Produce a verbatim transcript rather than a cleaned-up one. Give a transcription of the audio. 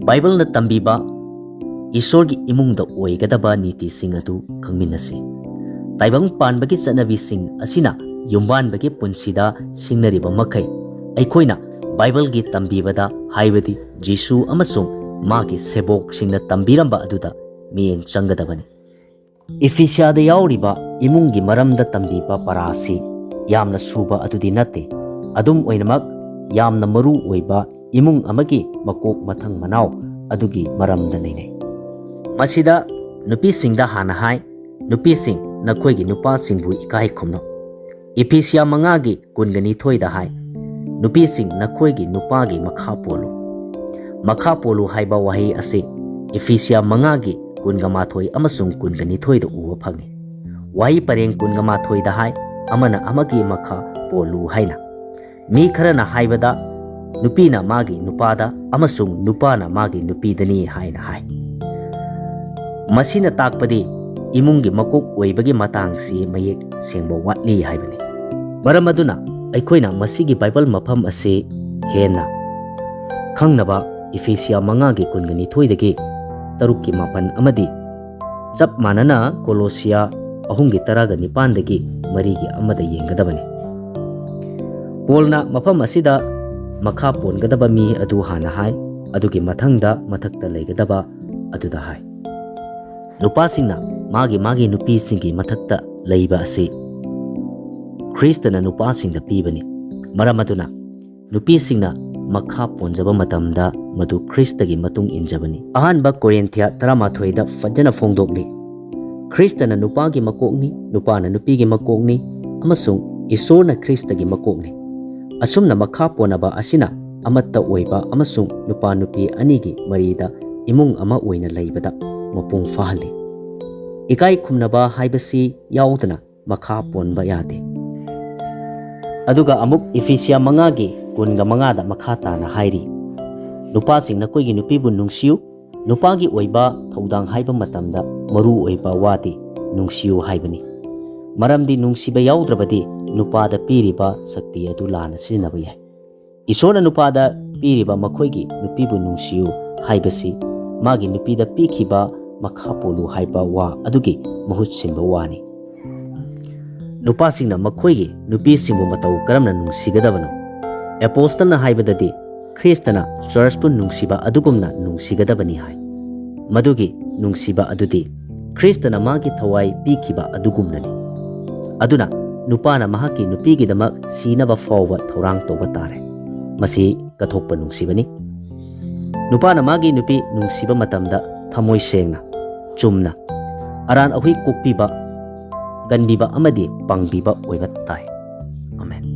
ꯕꯥꯏꯕꯜꯅ ꯇꯝꯕꯤꯕ ꯏꯁꯣꯔꯒꯤ ꯏꯃꯨꯡꯗ ꯑꯣꯏꯒꯗꯕ ꯅꯤꯇꯤꯁꯤꯡ ꯑꯗꯨ ꯈꯪꯃꯤꯟꯅꯁꯤ꯫ ꯇꯥꯏꯕꯪ ꯄꯥꯟꯕꯒꯤ ꯆꯠꯅꯕꯤꯁꯤꯡ ꯑꯁꯤꯅ ꯌꯨꯝꯕꯥꯟꯕꯒꯤ ꯄꯨꯟꯁꯤꯗ ꯁꯤꯡꯅꯔꯤꯕ ꯃꯈꯩ, ꯑꯩꯈꯣꯏꯅ ꯕꯥꯏꯕꯜꯒꯤ ꯇꯝꯕꯤꯕꯗ, ꯍꯥꯏꯕꯗꯤ ꯖꯤꯁꯨ ꯑꯃꯁꯨꯡ ꯃꯥꯒꯤ ꯁꯦꯕꯣꯛꯁꯤꯡꯅ ꯇꯝꯕꯤꯔꯝꯕ ꯑꯗꯨꯗ ꯃꯤꯠꯌꯦꯡ ꯆꯪꯒꯗꯕꯅꯤ꯫ ꯏꯐꯤꯁꯤꯌꯥꯗ ꯌꯥꯎꯔꯤꯕ ꯏꯃꯨꯡꯒꯤ ꯃꯔꯝꯗ ꯇꯝꯕꯤꯕ ꯄꯔꯥꯁꯤ ꯌꯥꯝꯅ ꯁꯨꯕ ꯑꯗꯨꯗꯤ ꯅꯠꯇꯦ꯫ ꯑꯗꯨꯝ ꯑꯣꯏꯅꯃꯛ, ꯌꯥꯝꯅ ꯃꯔꯨ ꯑꯣꯏꯕ ꯏꯃꯨꯡ ꯑꯃꯒꯤ ꯃꯀꯣꯛ ꯃꯊꯪ ꯃꯅꯥꯎ ꯑꯗꯨꯒꯤ ꯃꯔꯝꯗ ꯅꯩꯅꯩ꯫ ꯃꯁꯤꯗ ꯅꯨꯄꯤꯁꯤꯡꯗ ꯍꯥꯟꯅ ꯍꯥꯏ, "ꯅꯨꯄꯤꯁꯤꯡ, ꯅꯈꯣꯏꯒꯤ ꯅꯨꯄꯥꯁꯤꯡꯕꯨ ꯏꯀꯥꯏ ꯈꯨꯝꯅꯧ"꯫ ꯏꯐꯤꯁꯤꯌꯥ ꯃꯉꯥꯒꯤ ꯀꯨꯟꯒ ꯅꯤꯊꯣꯏꯗ ꯍꯥꯏ, "ꯅꯨꯄꯤꯁꯤꯡ, ꯅꯈꯣꯏꯒꯤ ꯅꯨꯄꯥꯒꯤ ꯃꯈꯥ ꯄꯣꯜꯂꯨ"꯫ ꯃꯈꯥ ꯄꯣꯜꯂꯨ ꯍꯥꯏꯕ ꯋꯥꯍꯩ ꯑꯁꯤ ꯏꯐꯤꯁꯤꯌꯥ ꯃꯉꯥꯒꯤ ꯀꯨꯟꯒ ꯃꯥꯊꯣꯏ ꯑꯃꯁꯨꯡ ꯀꯨꯟꯒ ꯅꯤꯊꯣꯏꯗ ꯎꯕ ꯐꯪꯏ꯫ ꯋꯥꯍꯩ ꯄꯔꯦꯡ ꯀꯨꯟꯒ ꯃꯥꯊꯣꯏꯗ ꯍꯥꯏ, "ꯑꯃꯅ ꯑꯃꯒꯤ ꯃꯈꯥ ꯄꯣꯜꯂꯨ" ꯍꯥꯏꯅ꯫ ꯃꯤ ꯈꯔꯅ ꯍꯥꯏꯕꯗ, "ꯅꯨꯄꯤꯅ ꯃꯥꯒꯤ ꯅꯨꯄꯥꯗ ꯑꯃꯁꯨꯡ ꯅꯨꯄꯥꯅ ꯃꯥꯒꯤ ꯅꯨꯄꯤꯗꯅꯤ" ꯍꯥꯏꯅ ꯍꯥꯏ꯫ ꯃꯁꯤꯅ ꯇꯥꯛꯄꯗꯤ ꯏꯃꯨꯡꯒꯤ ꯃꯀꯣꯛ ꯑꯣꯏꯕꯒꯤ ꯃꯇꯥꯡꯁꯤ ꯃꯌꯦꯛ ꯁꯦꯡꯕ ꯋꯥꯠꯂꯤ ꯍꯥꯏꯕꯅꯤ꯫ ꯃꯔꯝ ꯑꯗꯨꯅ, ꯑꯩꯈꯣꯏꯅ ꯃꯁꯤꯒꯤ ꯕꯥꯏꯕꯜ ꯃꯐꯝ ꯑꯁꯤ ꯍꯦꯟꯅ ꯈꯪꯅꯕ ꯏꯐꯤꯁꯤꯌꯥ ꯃꯉꯥꯒꯤ ꯀꯨꯟꯒ ꯅꯤꯊꯣꯏꯗꯒꯤ ꯇꯔꯨꯛꯀꯤ ꯃꯥꯄꯟ ꯑꯃꯗꯤ ꯆꯞ ꯃꯥꯟꯅꯅ ꯀꯣꯂꯣꯁꯤꯌꯥ ꯑꯍꯨꯝꯒꯤ ꯇꯔꯥꯒ ꯅꯤꯄꯥꯟꯗꯒꯤ ꯃꯔꯤꯒꯤ ꯑꯃꯗ ꯌꯦꯡꯒꯗꯕꯅꯤ꯫ ꯄꯣꯜꯅ ꯃꯐꯝ ꯑꯁꯤꯗ ꯃꯈꯥ ꯄꯣꯟꯒꯗꯕ ꯃꯤ ꯑꯗꯨ ꯍꯥꯟꯅ ꯍꯥꯏ, ꯑꯗꯨꯒꯤ ꯃꯊꯪꯗ ꯃꯊꯛꯇ ꯂꯩꯒꯗꯕ ꯑꯗꯨꯗ ꯍꯥꯏ꯫ ꯅꯨꯄꯥꯁꯤꯡꯅ ꯃꯥꯒꯤ ꯃꯥꯒꯤ ꯅꯨꯄꯤꯁꯤꯡꯒꯤ ꯃꯊꯛꯇ ꯂꯩꯕ ꯑꯁꯤ ꯈ꯭ꯔꯤꯁꯇꯅ ꯅꯨꯄꯥꯁꯤꯡꯗ ꯄꯤꯕꯅꯤ꯫ ꯃꯔꯝ ꯑꯗꯨꯅ, ꯅꯨꯄꯤꯁꯤꯡꯅ ꯃꯈꯥ ꯄꯣꯟꯖꯕ ꯃꯇꯝꯗ ꯃꯗꯨ ꯈ꯭ꯔꯤꯁꯇꯒꯤ ꯃꯇꯨꯡ ꯏꯟꯖꯕꯅꯤ꯫ ꯑꯍꯥꯟꯕ ꯀꯣꯔꯤꯟꯊꯤꯌꯥ ꯇꯔꯥꯃꯥꯊꯣꯏꯗ ꯐꯖꯅ ꯐꯣꯡꯗꯣꯛꯂꯤ꯫ ꯈ꯭ꯔꯤꯁꯇꯅ ꯅꯨꯄꯥꯒꯤ ꯃꯀꯣꯛꯅꯤ, ꯅꯨꯄꯥꯅ ꯅꯨꯄꯤꯒꯤ ꯃꯀꯣꯛꯅꯤ, ꯑꯃꯁꯨꯡ ꯏꯁꯣꯔꯅ ꯈ꯭ꯔꯤꯁꯇꯒꯤ ꯃꯀꯣꯛꯅꯤ꯫ ꯑꯁꯨꯝꯅ ꯃꯈꯥ ꯄꯣꯟꯅꯕ ꯑꯁꯤꯅ ꯑꯃꯠꯇ ꯑꯣꯏꯕ ꯑꯃꯁꯨꯡ ꯅꯨꯄꯥ ꯅꯨꯄꯤ ꯑꯅꯤꯒꯤ ꯃꯔꯤꯗ ꯏꯃꯨꯡ ꯑꯃ ꯑꯣꯏꯅ ꯂꯩꯕꯗ ꯃꯄꯨꯡ ꯐꯥꯍꯜꯂꯤ꯫ ꯏꯀꯥꯏ ꯈꯨꯝꯅꯕ ꯍꯥꯏꯕꯁꯤ ꯌꯥꯎꯗꯅ ꯃꯈꯥ ꯄꯣꯟꯕ ꯌꯥꯗꯦ꯫ ꯑꯗꯨꯒ ꯑꯃꯨꯛ ꯏꯐꯤꯁꯤꯌꯥ ꯃꯉꯥꯒꯤ ꯀꯨꯟꯒ ꯃꯉꯥꯗ ꯃꯈꯥ ꯇꯥꯅ ꯍꯥꯏꯔꯤ, "ꯅꯨꯄꯥꯁꯤꯡ, ꯅꯈꯣꯏꯒꯤ ꯅꯨꯄꯤꯕꯨ ꯅꯨꯡꯁꯤꯌꯨ, ꯅꯨꯄꯥꯒꯤ ꯑꯣꯏꯕ ꯊꯧꯗꯥꯡ ꯍꯥꯏꯕ ꯃꯇꯝꯗ ꯃꯔꯨ ꯑꯣꯏꯕ ꯋꯥꯗꯤ ꯅꯨꯡꯁꯤꯌꯨ ꯍꯥꯏꯕꯅꯤ꯫ ꯃꯔꯝꯗꯤ ꯅꯨꯡꯁꯤꯕ ꯌꯥꯎꯗ꯭ꯔꯕꯗꯤ ꯅꯨꯄꯥꯗ ꯄꯤꯔꯤꯕ ꯁꯛꯇꯤ ꯑꯗꯨ ꯂꯥꯟꯅ ꯁꯤꯖꯤꯟꯅꯕ ꯌꯥꯏ꯫ ꯏꯁꯣꯔꯅ ꯅꯨꯄꯥꯗ ꯄꯤꯔꯤꯕ ꯃꯈꯣꯏꯒꯤ ꯅꯨꯄꯤꯕꯨ ꯅꯨꯡꯁꯤꯌꯨ ꯍꯥꯏꯕꯁꯤ ꯃꯥꯒꯤ ꯅꯨꯄꯤꯗ ꯄꯤꯈꯤꯕ ꯃꯈꯥ ꯄꯣꯜꯂꯨ ꯍꯥꯏꯕ ꯋꯥ ꯑꯗꯨꯒꯤ ꯃꯍꯨꯠ ꯁꯤꯟꯕ ꯋꯥꯅꯤ꯫ ꯅꯨꯄꯥꯁꯤꯡꯅ ꯃꯈꯣꯏꯒꯤ ꯅꯨꯄꯤꯁꯤꯡꯕꯨ ꯃꯇꯧ ꯀꯔꯝꯅ ꯅꯨꯡꯁꯤꯒꯗꯕꯅꯣ? ꯑꯦꯄꯣꯁꯇꯜꯅ ꯍꯥꯏꯕꯗꯗꯤ ꯈ꯭ꯔꯤꯁꯇꯅ ꯆꯔꯆꯄꯨ ꯅꯨꯡꯁꯤꯕ ꯑꯗꯨꯒꯨꯝꯅ ꯅꯨꯡꯁꯤꯒꯗꯕꯅꯤ ꯍꯥꯏ꯫ ꯃꯗꯨꯒꯤ ꯅꯨꯡꯁꯤꯕ ꯑꯗꯨꯗꯤ ꯈ꯭ꯔꯤꯁꯇꯅ ꯃꯥꯒꯤ ꯊꯋꯥꯏ ꯄꯤꯈꯤꯕ ꯑꯗꯨꯒꯨꯝꯅꯅꯤ꯫ ꯑꯗꯨꯅ ꯅꯨꯄꯥꯅ ꯃꯍꯥꯛꯀꯤ ꯅꯨꯄꯤꯒꯤꯗꯃꯛ ꯁꯤꯅꯕ ꯐꯥꯎꯕ ꯊꯧꯔꯥꯡ ꯇꯧꯕ ꯇꯥꯔꯦ꯫ ꯃꯁꯤ ꯀꯠꯊꯣꯛꯄ ꯅꯨꯡꯁꯤꯕꯅꯤ꯫ ꯅꯨꯄꯥꯅ ꯃꯥꯒꯤ ꯅꯨꯄꯤ ꯅꯨꯡꯁꯤꯕ ꯃꯇꯝꯗ ꯊꯃꯣꯏ ꯁꯦꯡꯅ, ꯆꯨꯝꯅ, ꯑꯔꯥꯟ ꯑꯍꯨꯏ ꯀꯣꯛꯄꯤꯕ, ꯀꯟꯕꯤꯕ ꯑꯃꯗꯤ ꯄꯥꯡꯕꯤꯕ ꯑꯣꯏꯕ ꯇꯥꯏ꯫ ꯑꯃꯦꯟ꯫